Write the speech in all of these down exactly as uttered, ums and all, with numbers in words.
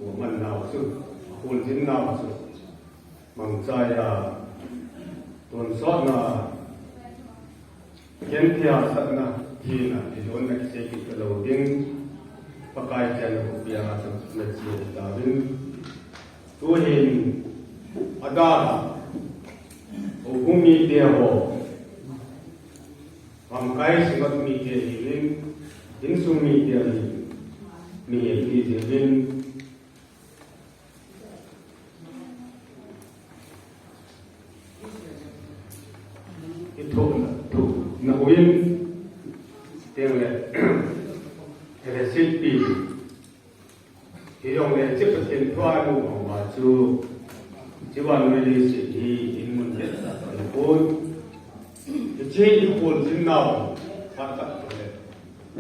Manna chu, akhol jinna chu, mangchai a, tonsotna, genthei a satna, thina, tijonna kisei kit lou ding, Pakai chenna khopia chu nache tauvin. Tuhin, adang, Houbung mite ho, Lamkai Synod mite hiuvin, insung mite hiuvin, mihem hiuvin, ithohna, thohna uin, tengle, resit pi. Hijongle hiche Pathen thu a imu uva chu, hiche vannoi leiset hi inmun deh tah tah ahipon. Hiche ikhol jing nau, phat khat le,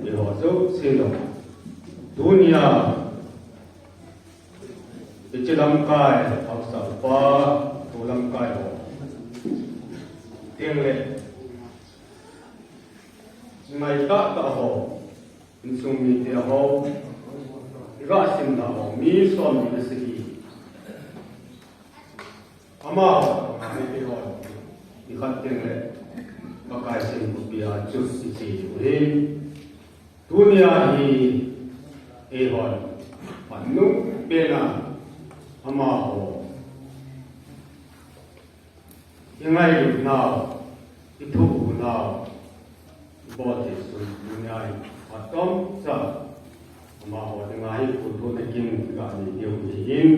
eiho jouse jong. Tunia, hiche lamkai, haosa upa, tou lamkai ho. Tengle, ngai tah tah ho. Insung mite ho, iga simna ho, mi som ni na sagi. Amaho, mite ho, ikhat tengle, Pakai chenna khopia chu iche uve. Tunia hi, eihon, panung pena, amaho. Ingailut nau, ithoh u nau, ibol thei sun, tunia hi, atom cha, amaho dinga hi, kuthu na kin, ga ni diu ni hin,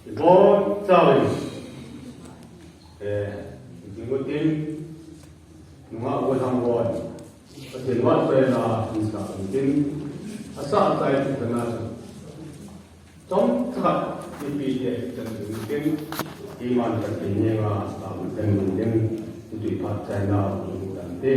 ibol cha, eh, jing utin, nunga u thang won, Pathen vahchoina, insa utin, asa chai tu kana, Chomkhat, mipi te, chan ding ding, iman chan ding ding a, tam chan ding ding, tu tu phat chai na, tu tu dan te.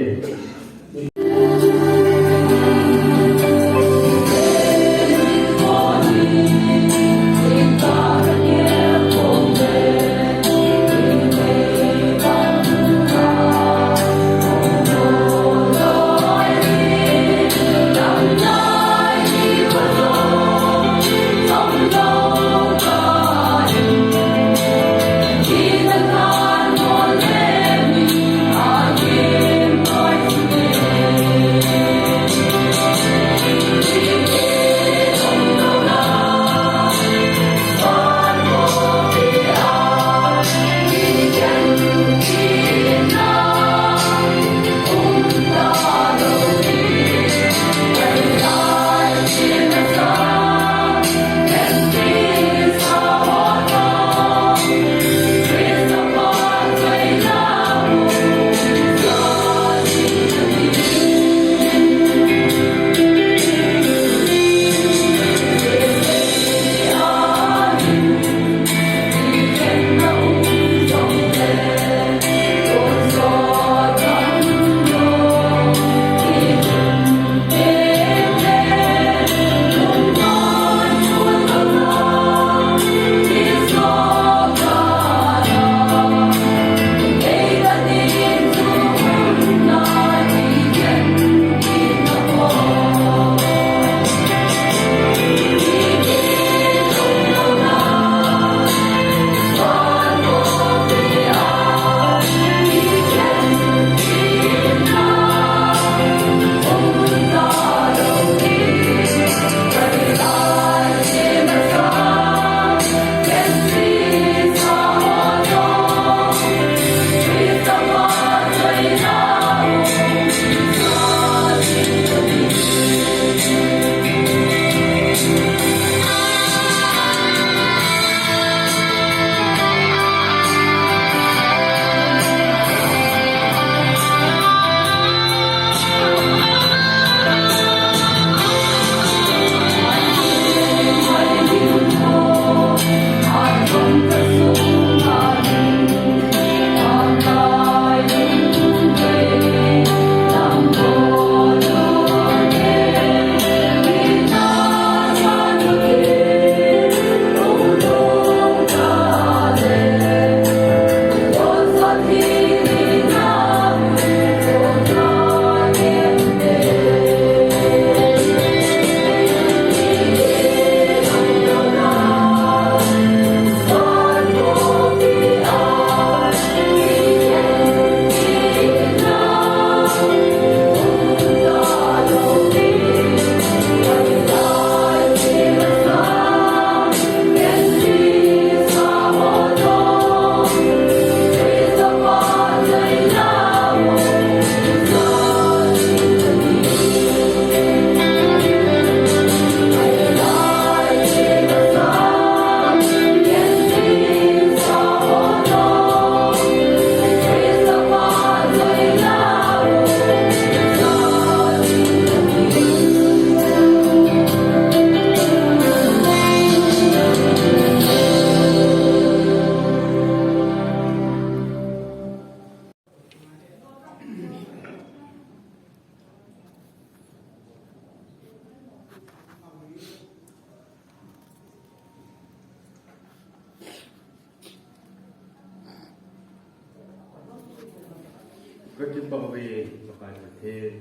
Kipah uve, Pakai Pathen.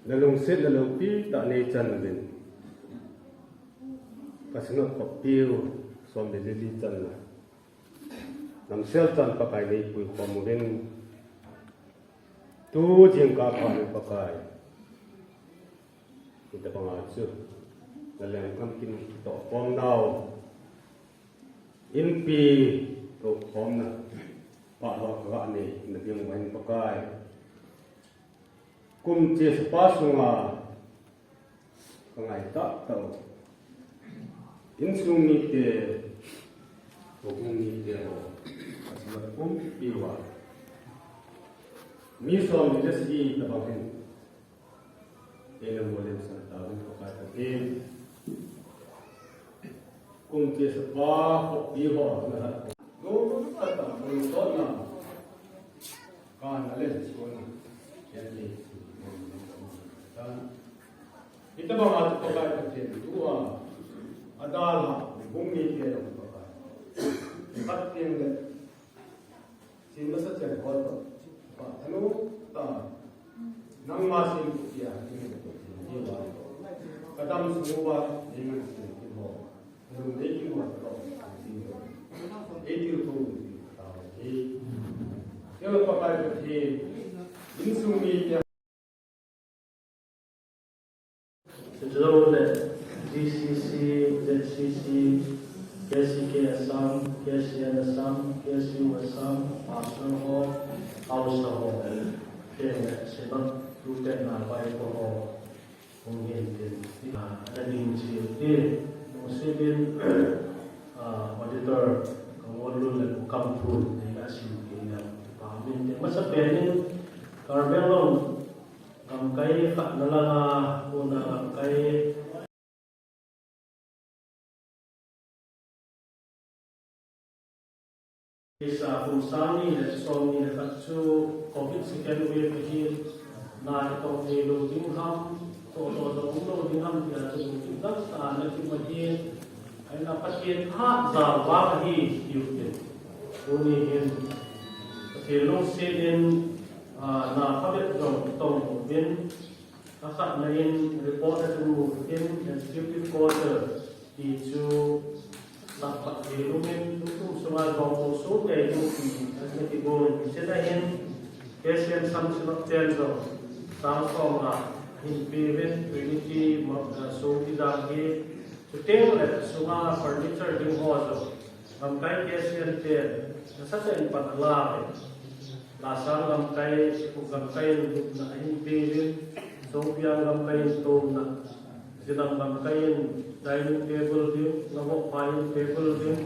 Na lungsetna loupi tah nei chan uvin. Ka singot khop piu, som le li li channa. Namsel chan Pakai nei puikhom uvin. Tu jingkah phat in Pakai. Hitabanga chu. Na lenggam kin tohkhom nau. Inpi tohkhomna. Phat ho ka nei na ding uva hin Pakai. Kum chesa pa sunga ka ngai tah tah u. Insung mite, houbung mite ho. Ka singot khop piu va. Mi som ni le sagi tabang hin. Eina molhemsan tauvin Pakai Pathen. Kum chesa pa khop piu ho na. Lo ta ta, lo ta na. Kana le sona. Yan le. Hitabanga chu Pakai Pathen tua. Adalha, bung ni te lo Pakai. Pathen le. Sin masa chen ho to. Pa thanu ta. Nangma sin ku tia. Ka dam sung uva. Ni ngan sin ki ho. Central le D C C, Z C C, K C K Assam, K C N Assam, K S U Assam, Pastor ho, House ho, Synod, Synod, Lieutenant Vicar ho. Hung hin tin, ah, ana ding chi, ti, hung si tin, ah, auditor, ka ngol lun le kam phun, nei ka sim tin na, pa min tin, masa pen in, Karbi Anglong, gamkai khat na langa, una gamkai, Isa kum sang ni le som ni le khat chu covid second wave hi na itong thei lou ding ham, toh toh toh um lou ding ham tia chu lungthim dang tah a na kimu hi, ahin Pathen thahat jal vang ahi tiu tin. Tuni hin Pathen lungset in, ah, na phabep jong tong uvin, Akhatna in report a chun mu in executive quarter ti chu sak phat thei lum in tukum sunga jong mu so tei tu ti ana kibol in, chuna hin K C N Assam Synod ten jong sang som nga hin pe uvin Trinity ma, ah, so ti jang hi chuteng le sunga furniture ding ho jong gamkai K C N ten nasatah in pan ala ve. Lasang gamkai, Sepuk gamkai in lupna ahin pe uvin, Songpiang gamkai in touna, Zilam gamkai in dining table ding, Ngavokphai in table ding,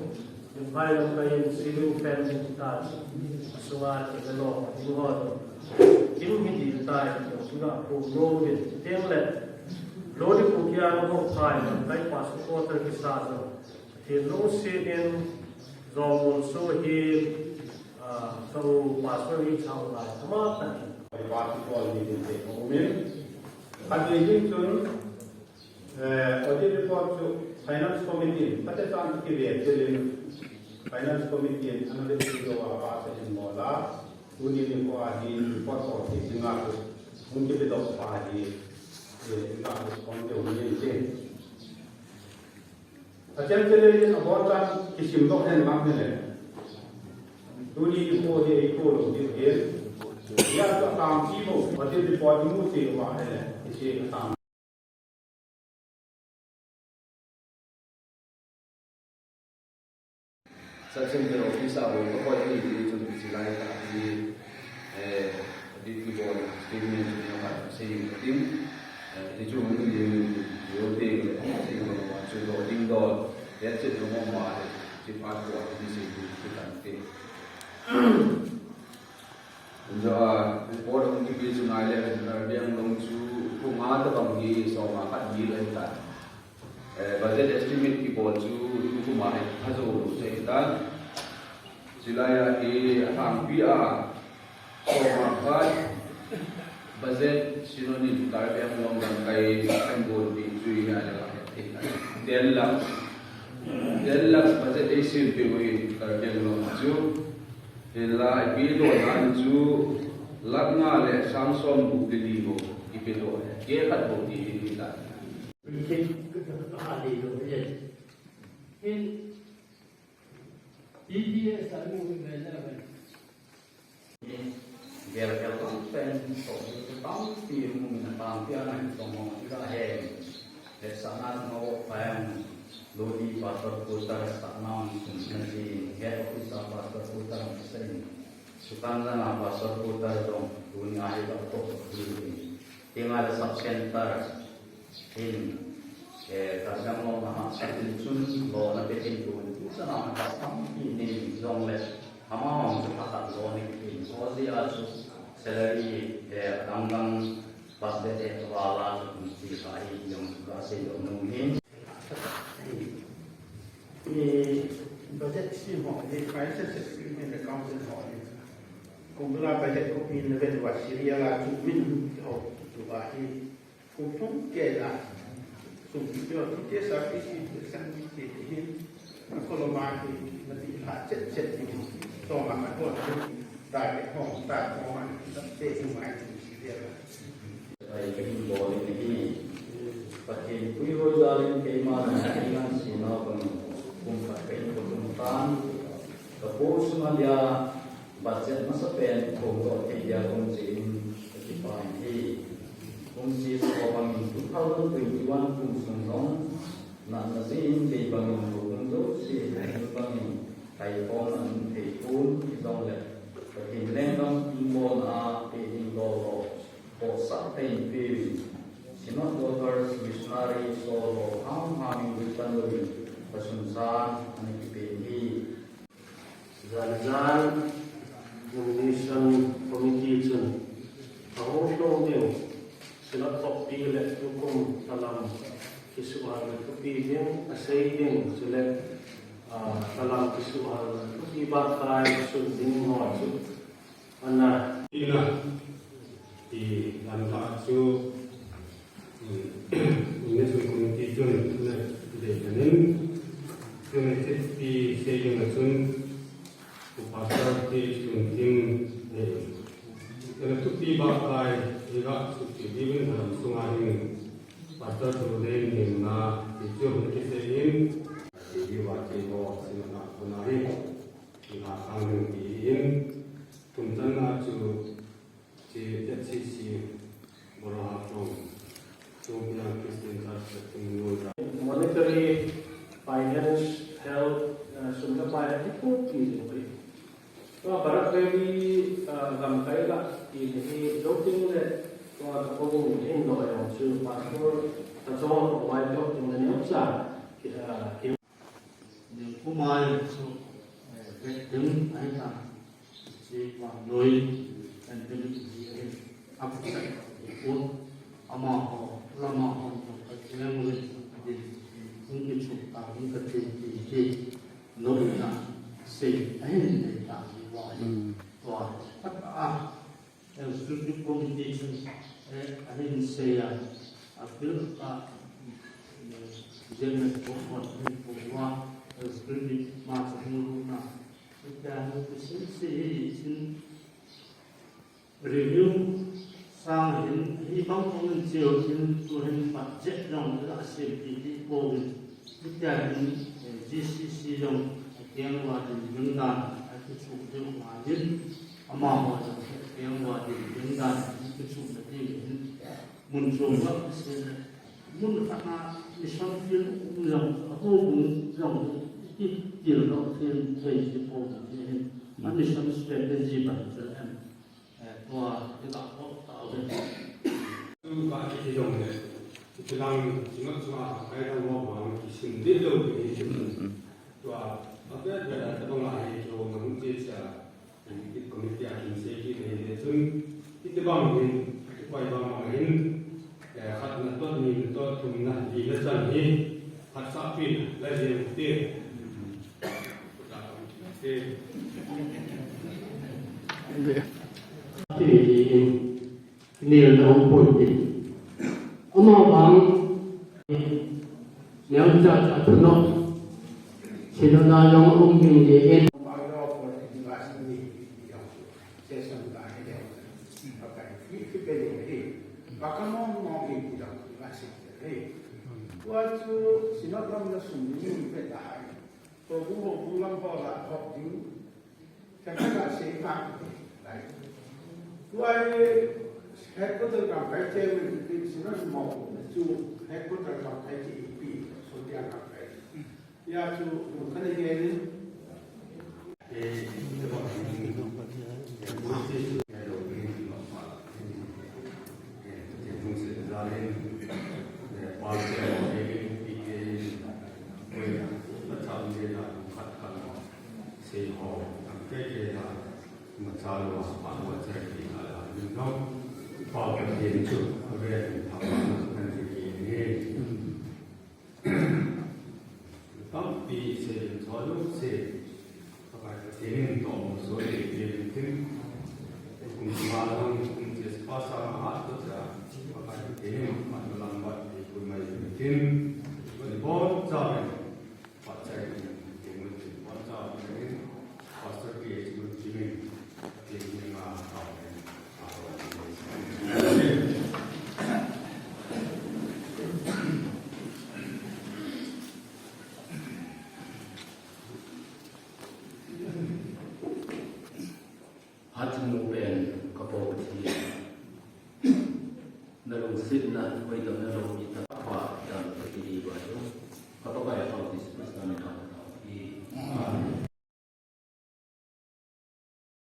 Limphai gamkai in ceiling fan ding ta, asunga thei le lo ding ho ding. Kin hi ding tai, kin a pu no uvin, teng le, lo di pu kia Ngavokphai gamkai pastor quarter kisa jong. Pathen lungset in jong mol so hi, ah, ka u pastor hi chau lai ama ta. Pai pa chu Paul ni din te ko min. Khat ni din chun, eh, audit report chu Finance Committee, kate chan ki ve te lin Finance Committee, ana ve ti lo a pa sa in mo la. Tuni ni ko a hi report ko ti singa ko. Mun ki pe dok pa hi, eh, ka respond te un ni te. Achen chele in abon chan kisim doh hen lang hen le. Tuni i ko hi i ko lo di hen. Ya ka tam ki mo, audit report mu ti wa hen le. Isi ka tam. Sub Central Office a bol ka koi ni ti chun kichilai ta ti, eh, audit kibol statement chu neo ka sei ni ka tin, eh, ti chu hung ni ni yo te ni sei ni ma chu do ding do, that's it, no ma, eh, ti pa ko ni sei ni ti kan ti. Enjoy, ah, report hung kipe chu ngai le, Karbi Anglong chu, kum a tabang hi, som a khat hi le ta. Eh, budget estimate kibol chu, tukum a hi, pha jou lou chu ahi ta. Chulai a hi, alhangpi a, som a khat, budget, Synod in, Karbi Anglong gamkai, kan bol pi chu hi, a le, ten lakh. Ten lakh budget ei sem pe u hi, Karbi Anglong chu. Hinla ipi dohna chu lakh nga le sang som gup le li ho ipi doh, keh khat bou ti ding hita. Hin T T S a mu ve le ve. Gel gel lang pen, so, tampi mu min a tampi ana hin song mo, ila he. He sana mo pen, Lodi Pastor Putar sa nam sun na ji, head office a Pastor Putar sa in. Sukan na Pastor Putar dong, dunia he ba to, dunia. Tinga le sub center hin, eh, ka jang lo na ha, sa tin chun lo na pe tin tu, tu sa na ha, tam pi ni jong le, ama hong chu pha khat lo ni tin, so ji a chu salary, eh, dang dang budget eh, ka ba la chu kun si ka hi jong chu ka sei lo nu hin. Ni budget si mo, ni financial secretary ni accountant mo ni. Kung la budget ko pin na vet wa serial a chu min ho tu ba hi. Kung thum ke la. Sum ke wa tu ke sa ki si san ki ke hi. Ko lo ma ki na ti la chet chet ni. To ma ka ko tu. Ta ke hong ta ko ma ta te ni ma ni serial a. Ai, ka hin bol in ahi. Pathen puihoi jal in keima dang kei ngan sina bang kum khat ka hin ko tum tan. Ka pu sunga dia budget masa pen thum doh thei dia kum chi in ka kipah in ahi. Kum chi so bang in two thousand twenty-one kum sung jong natna jeh in kei bang in kum jouse bang in kai khom an thei pon, hijong le Pathen lenggam in bol a pe ding lo lo. Kosa tei pi, Synod Daughters Missionary Solo ham ham in Britain lo in, pasung san, ani ki pen hi. Jan jan, Nomination Committee chun, ahung tlung ding, Synod khoppi le tukum thalam kisuhal na thupi ding, asei ding, chule, ah, thalam kisuhal na thupi ba kai sun ding ho chu, Ana. Ina, ti dan ka chu, mm, National Committee chun, na, dei kanin, chun, ti, ti, sei ding a chun, u pastor ti chun tin, eh, ina thupi ba kai, iga, chu ti, di win, sunga hin, pastor tu den, din na, ti chu, ti sei in, ti, di wa, ti, ho, sin na, kuna hin, Nga kang ding ti in, kum channa chu, chi Z C C, Boroha from, Chungpyang Christian Church, Chungpyang. Monetary, finance, health, uh, sum le pai, a ti pu pi ding pi. Tua Barak Valley, uh, gamkai la, ti ni hi, Zoting le, tua ka kong in lo yong chu, pastor, ka chong ko wai lo, ting le neo cha, ki, uh, ki Ning kumai chu, eh, victim ahi ta. Chi vannoi, pandemic hi ahi. Aphusa pun, amaho, lama hon to ka jeng le, din, hung kichuk ta, hung ka tin ti hi. Noina, sei, ahin nei ta, ni wa hi. Mm. Tua, tak a, Executive Committee chun, eh, ahin sei a, a bil a, eh, James Bokon hin po wa, Executive ma chu hung ru na. Ita nu tu sin si hi chin review sang hin, hi bang kong in chiu hin tu hin budget jong la sem ti ti po hin. Ita hin, eh, G C C jong, a kiang wa din jong dan, a tu chu jong wa din. Amaho jong kei vang ding ding dan, kichun na ding hin. Mun chom a, mun khat a mission field um jong, a houbung jong, ki, kil doh thei, thei ti po ding hin. A mission strategy ban chu em. Eh, tua, ti ka ko ta ve. Tu ka ti jong le. Ti lang, ti ma chua, kai dang mo bang, kisin de lo ni. Tua, a ve ve la, ta bang la hi, ki ho na hung ti cha. Committee a kin sei kit ahi le chun, iti bang hin, iti pai bang bang hin, eh, khatna toh, nina toh, thumna, lina chan hi, khat sah pin, la jeng te. Te. Te, te, te. Nil na hung pun ti. Ama bang, neo cha cha thuno. Sino na yong um ding ding in. Session ka hi le. Pakai ki ki pe le hi. Pakai mo mo ki ki da ki la si le hi. Tua chu sinot lam na sum ni ni pe ta hai. Ko bu ho bu lam ho la ho ding. Ka ka la se ka. Lai. Tua hi headquarter ka kai che mi ki sinot mo chu headquarter ka kai che pi. So dia ka kai. Ya chu, kan ni ni. Tampi sei in chua lou sei. Pakai Pathen in tawm so le ke in tin. Kum ma lang kum ches pa sa ma hat to cha. Pakai Pathen in ma to lang bat ke kum mai in tin. Ni bon cha men. Pa cha in ke mun tin bon cha men. Pastor P H Mun Chimin. Hatchungnung pen ka Pakai Pathen, na lungsetna, hoidamna lou mi ta pa dan ka ti ba jo. Ka Pakai